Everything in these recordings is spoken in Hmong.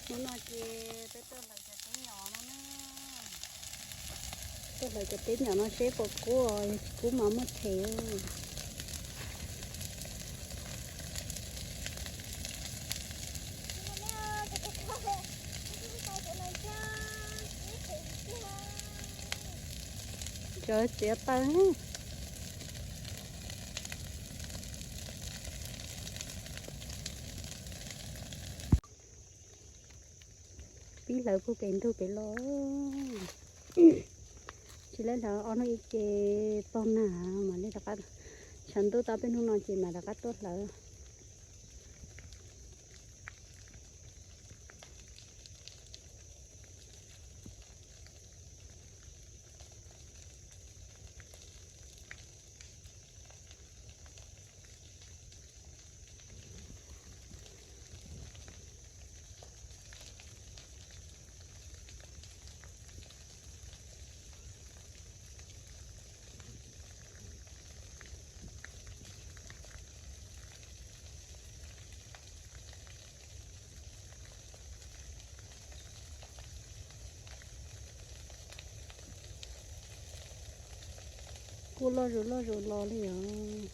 Hnub no ces peb tuaj hlawv cov teb nyom no na. Tuaj hlawv cov teb nyom no seb puas kub, yog tsis kub mas muaj thev. Cov txiav taw. Pib hlawv puag pem ntug pem los. Tsis laib hlawv ob hnub ib ce tog nag mam li rov qab. Tshav ntuj tau peb hnub no ces mam rov qab tuaj hlawv. Kub loj zus loj zus los li os.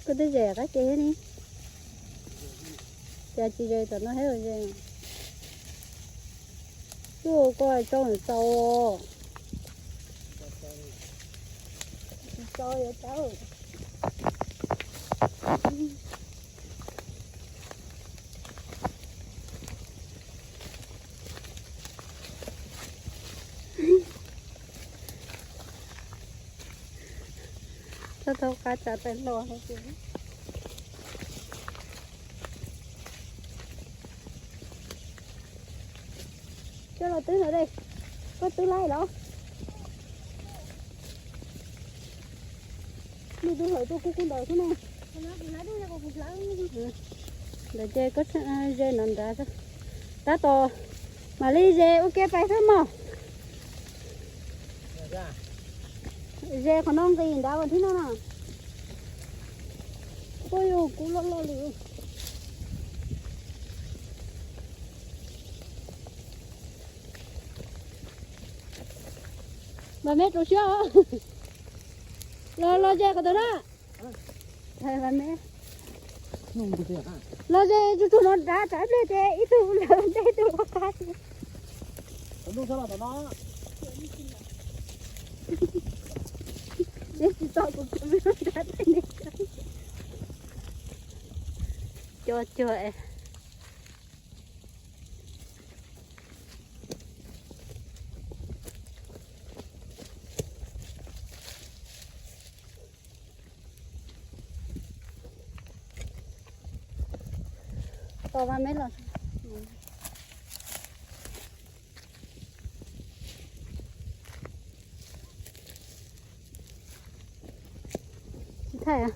Koj twb ze qab ke thiab ne. Cas tsis ze tom no thiab ze? Tuaj koj tsau txaus. Tsis txaus yuav tsau. Txhob thaub qab tsa taw hlo. Coj los twb no de. Koj twb laij los? Nws twb hlawv tuaj kub kub ntawd xwb na. Ntawd ces koj ze no nrad. Tab tom mam li ze ua ke pais xwb mog. Ze qhov no nqis nrad vas thib no na. Ua yus kub loj loj li. Mas me rau siab. Los los ze qhov twg na? Los ze tsuag tsuag no nrad tsam ib pliag ces ib tug lawm ntej ib tug lawm qab. Neb tsis tau kuv tus me nrad tej ne. Cov cuag es. Tos mas me los. Tsis thaij.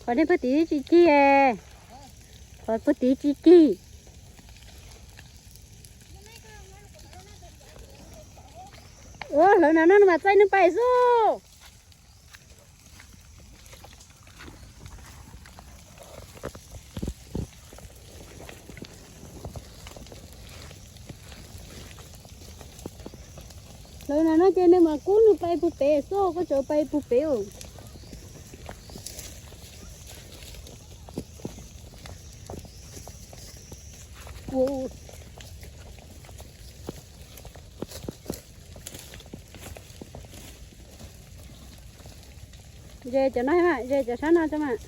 Qhov nej puag tim tsis cig, qhov puag tim tsis cig. Ua hlawv na no mas txaij nws pais xwb. Hlawv na no ces nws mas kub nws pais puag pem xwb, koj tseem pais puag pem os. Ze cov no mas, ze cov sab no tso mas.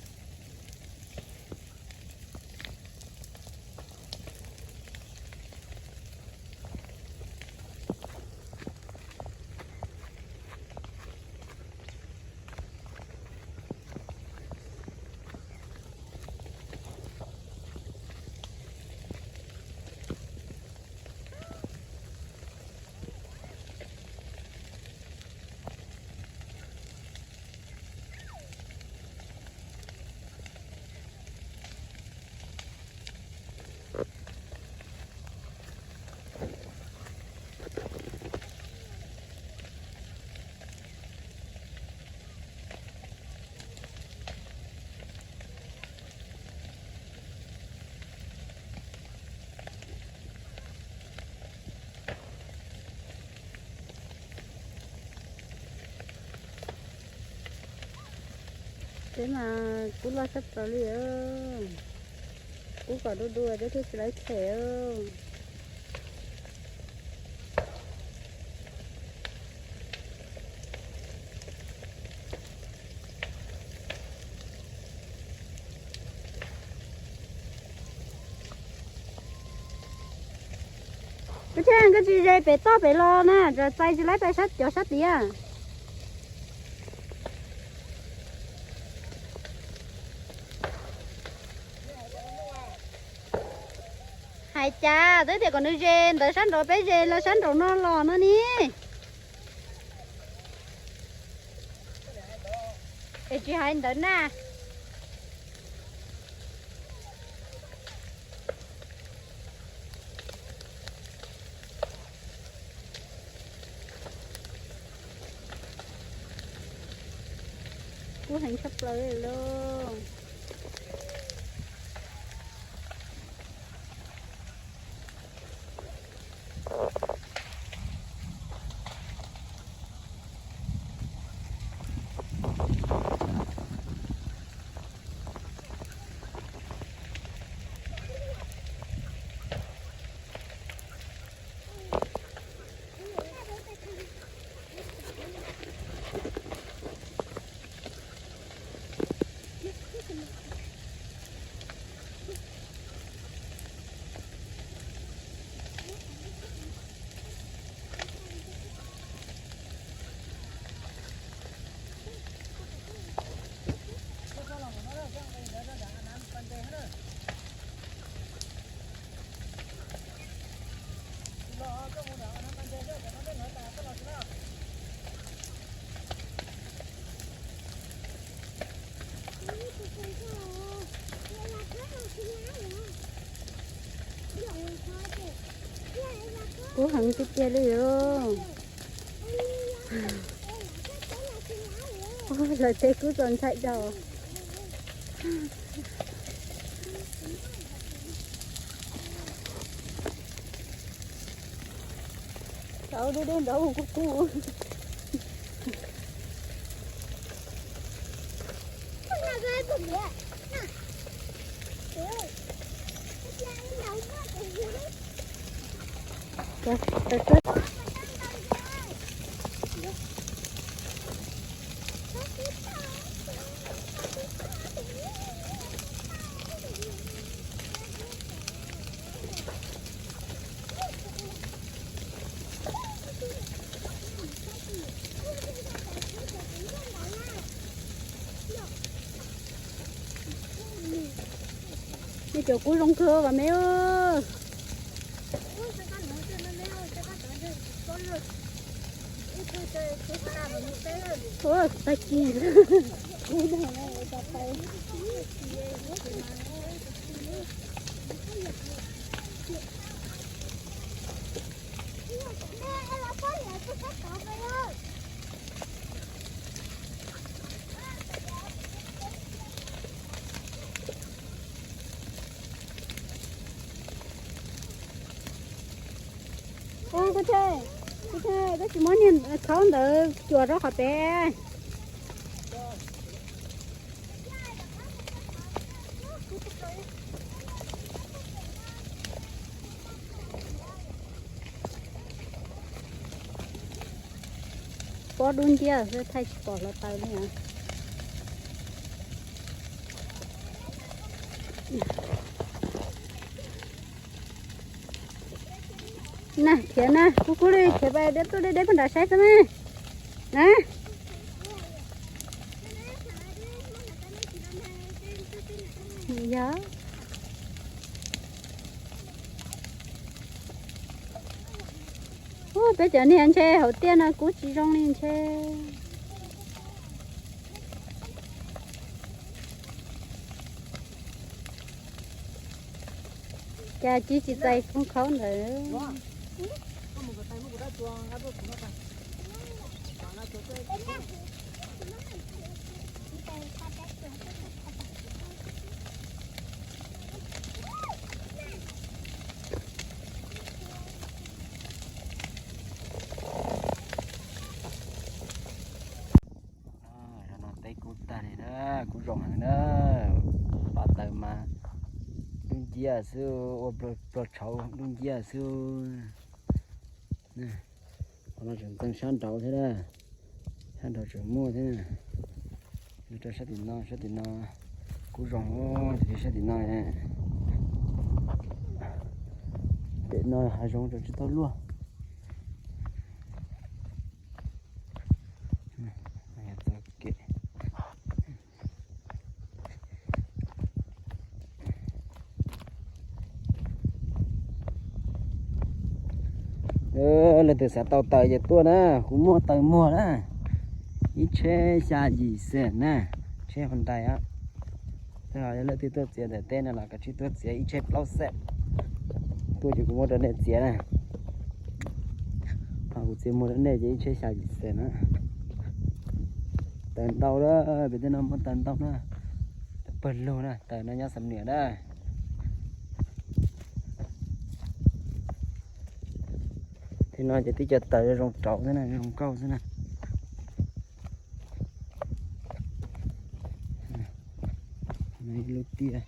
Teb mas kub loj tshaj plaws li. Kub kom du du peb thiaj tsis laiv them. Koj tsis ze pem toj pem los na, txais tsis laiv pais sab cov sab tiaj. Hais cas twb tias kom nws ze ntawd sab nraud, peb ze los sab nraud no los no ni. Es tsis hais ntawd na. Kub heev tshaj plaws li lauj. Kub heev tiag tiag li os. Lawv tej kub txaus ntshai dhau. Tau deb deb nrov hu kub kub. Nej cov kub zoo kawg os me. Ua tag kis. Koj tsis muab niag khaub ntawd cuam rau qhov pem. Pob dub nciab xwb, thaij tsis pom hluav taws li os. Na khiav na, kub kub li khiav, pab deb tuaj deb deb puag nram saib xwb na. Na. Yog. Ua, peb cov niag ntshe hauv tiaj no kub tsis zoo li ntshe. Cas cia tsis txais khoob khaub ntawd. Zaum no teb kub tag li na, kub zoo heev na. Pab taws mas dub nciab xwb, ua pluag tshauv dub nciab xwb. Qhov no tseem ntxeev sab nraud thiab na, sab nraud tseem muaj thiab na. Rau sab tim no, sab tim no kub zoo, sab tim no, tim no hav zoov tseem tsis tau luaj. Leej twg xav tau taws ces tuaj na, kuv muaj taws muag na. Ib tsheb xya yim xees na, tsheb Hyundai os. Yog leej twg tuaj txiav ntawm teb no los kav tsij tuaj txiav ib tsheb plaub xees. Tuaj ces kuv muab rau nej txiav na. Ho kuv txiav muag rau nej ces ib tsheb xya yim xees na. Taws ntau lawm, pem tej no muaj taws ntau na. Pawg lug na, taws no nyob Xam Nuam na. Tej no ces tib co taws zoo rauv xwb na, zoo nkauj xwb na. Lub tiaj.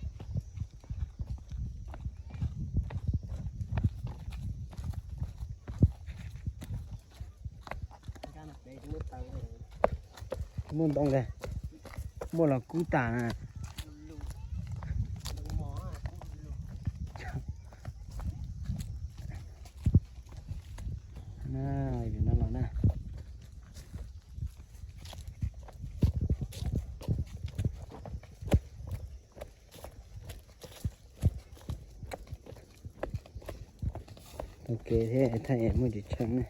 Muaj ntoo ntag, muaj los kub tas na. Vim no los na. Tau kev thiab, thaij muaj tsis tsheej na.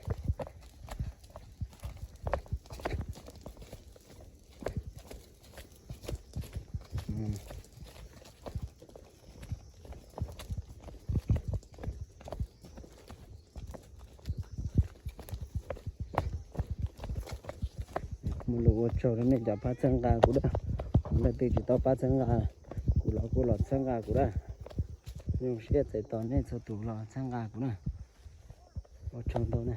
Lus ua tsaug rau nej cov pab txhawb nqa kuv na. Leej twg tsis tau pab txhawb nqa, kuv los kuj los txhawb nqa kuv na. Zoo siab txais tos nej txhua tus los txhawb nqa kuv na. Ua tsaug ntau na.